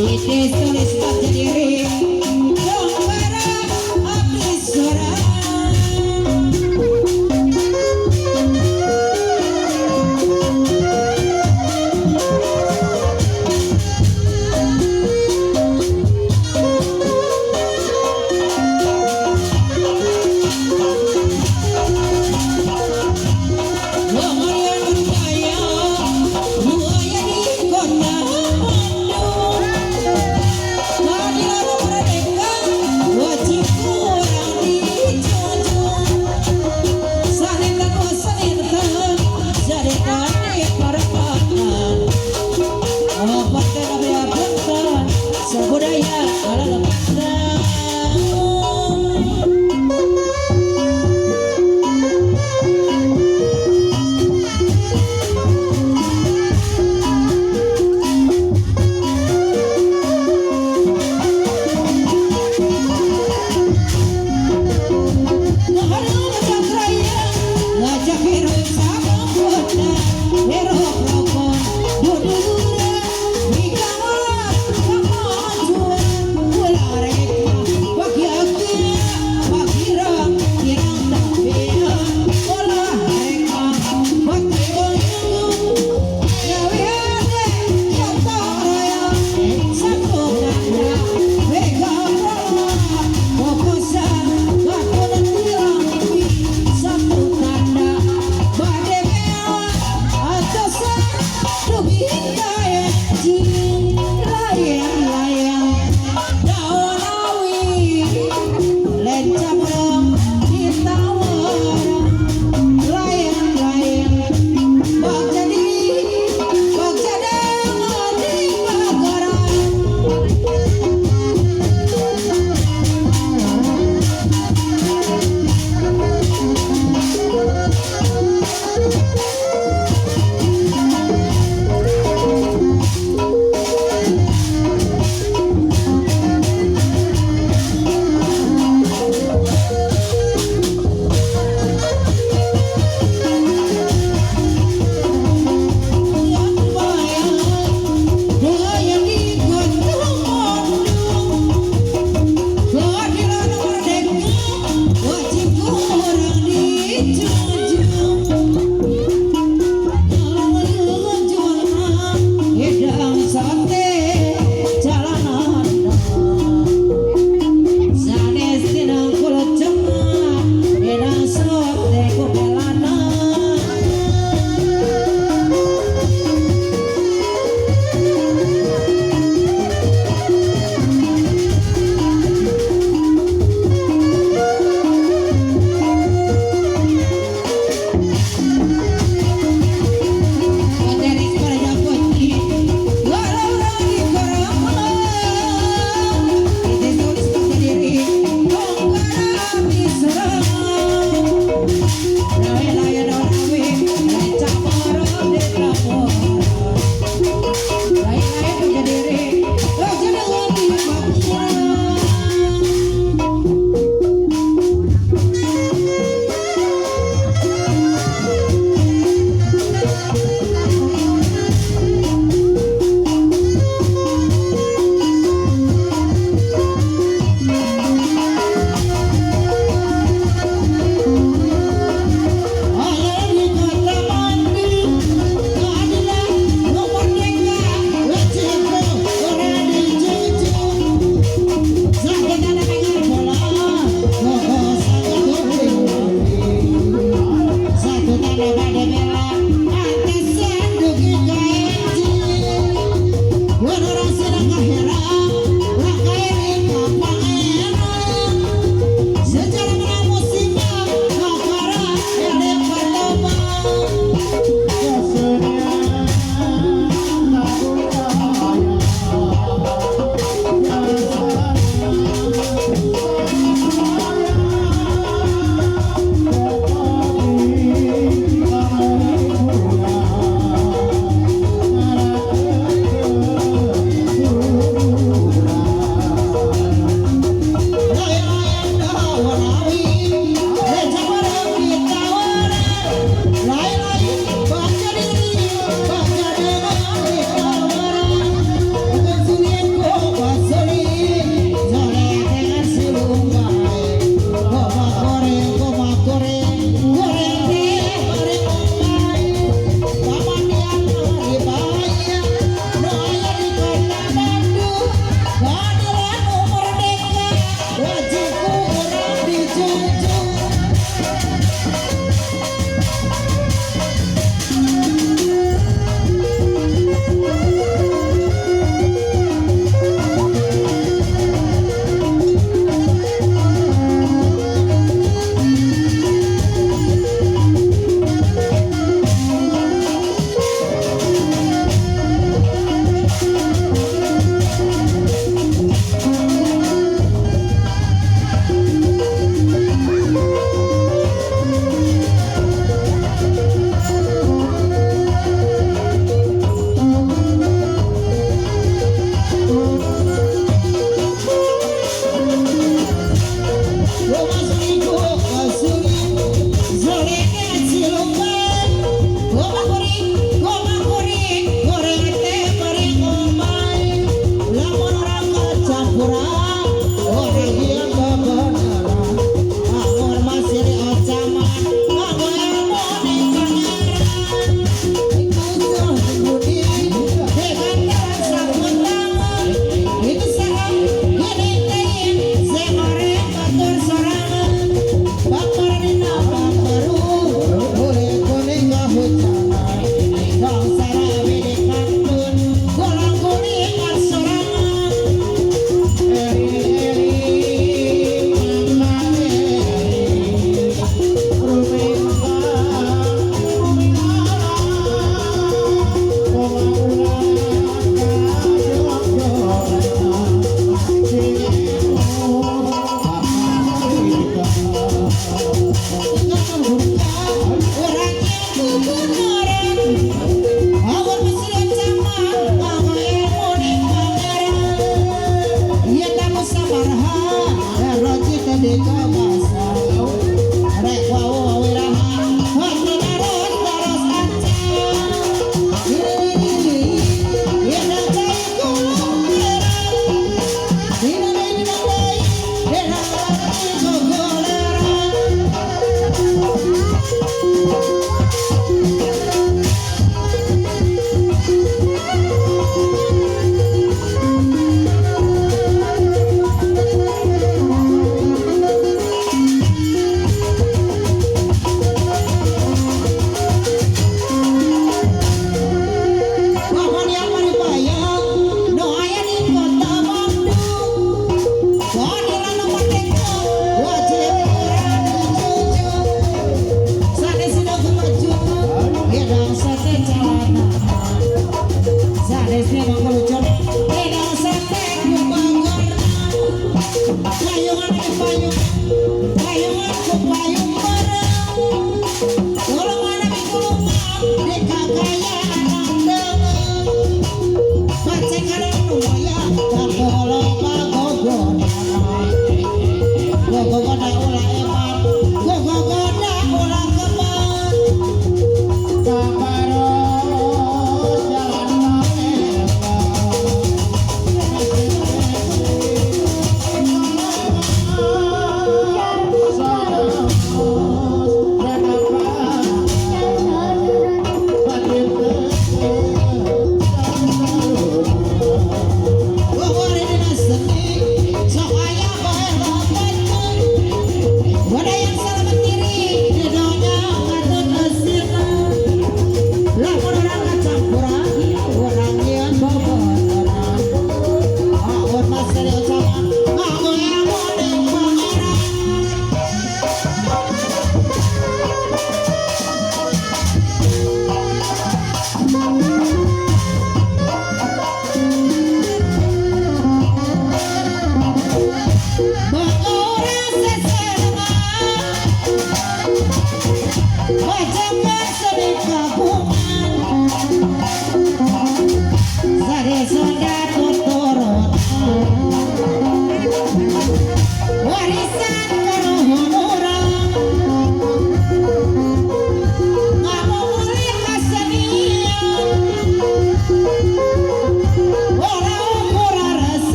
Tulis jadi abdi sorangan. Nu aya di kota Bandung.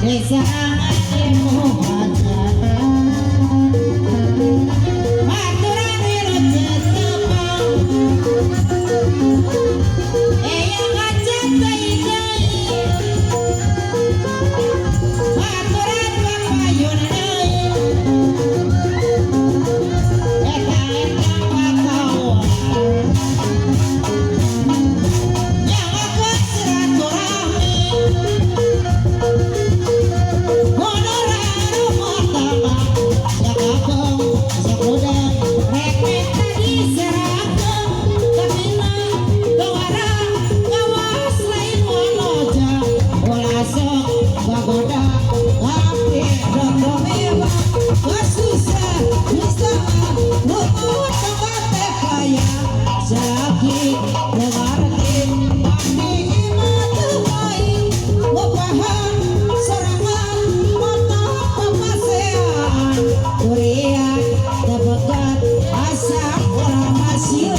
Desa ilmu hajat aturan wilujeng tepang eyang hajat deui deui aturan papayun deui eta eta pakawa nyawakeun silaturahmi honorar rumah tangga sakapeng sakudang rek minta diserahkeun kabina gawara kawas lain waloja ulah sok kagoda abdi dodo mewah kasusah usaha rumah tangga teh payah salaki teu ngarti abdi mah teu baik ngupahan sorangan mata papasean kuriak teu begat asa ulah masihan.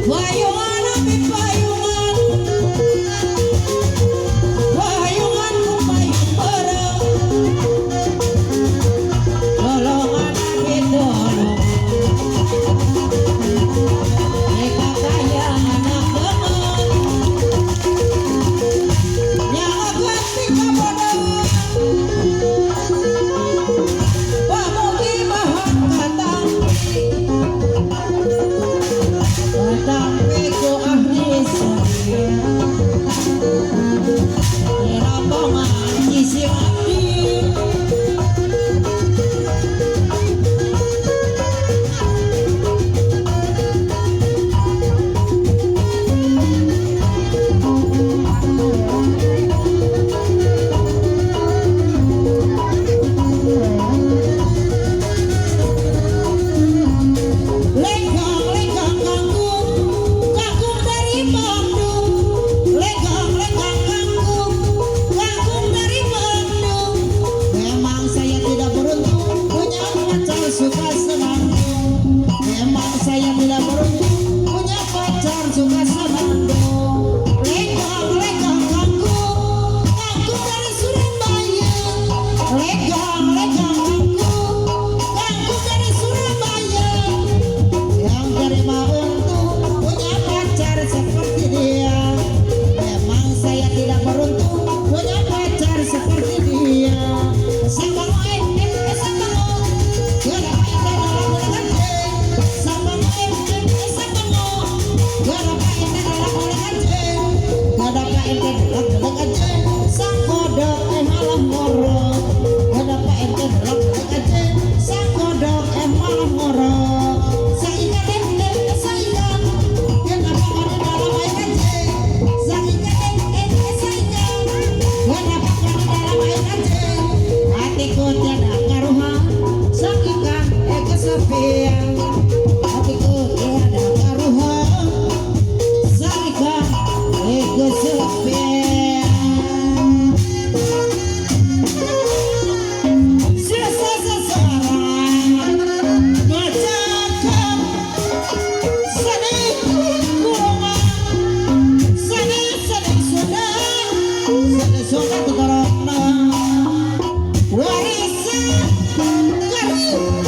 Wayungan abi payungan wayungan ku payung bareng lolongan abi tolong Eka kaya anak demen nyawa ganti kabodohan pamugi bahan katampi katampi ku ahli seni rombongan isi abdi. Lengkong lengkong kangkung kangkung dari Bandung lengkong lengkong kangkung kangkung dari Bandung memang saya tidak beruntung punya pacar suka senandung memang saya tidak beruntung punya pacar suka senandung lengkong lengkong kangkung kangkung dari Surabaya lengkong lengkong kangkung kangkung dari Surabaya yang terima untung punya pacar seperti dia memang saya tidak beruntung punya pacar seperti dia Sambango eh eh sambango Garapa ente dalam kancing Sambango eh eh sambango Garapa ente dalam kancing Garapa ente dalam kancing Sang kodok eh malah ngorok Garapa ente dalam kancing Sang kodok eh malah ngorok Sang ikan eh eh sang ikan Kenapa kau di dalam air kancing Sang ikan eh eh sang ikan Kenapa kau di dalam air kancing Hatiku tiada karuhan Sang ikan eh kesepian Hatiku tiada karuhan Sang ikan eh kesepian Seseorang bercakap sedih kurungan sedih sedih sudah sedih sudah ketorona warisan kari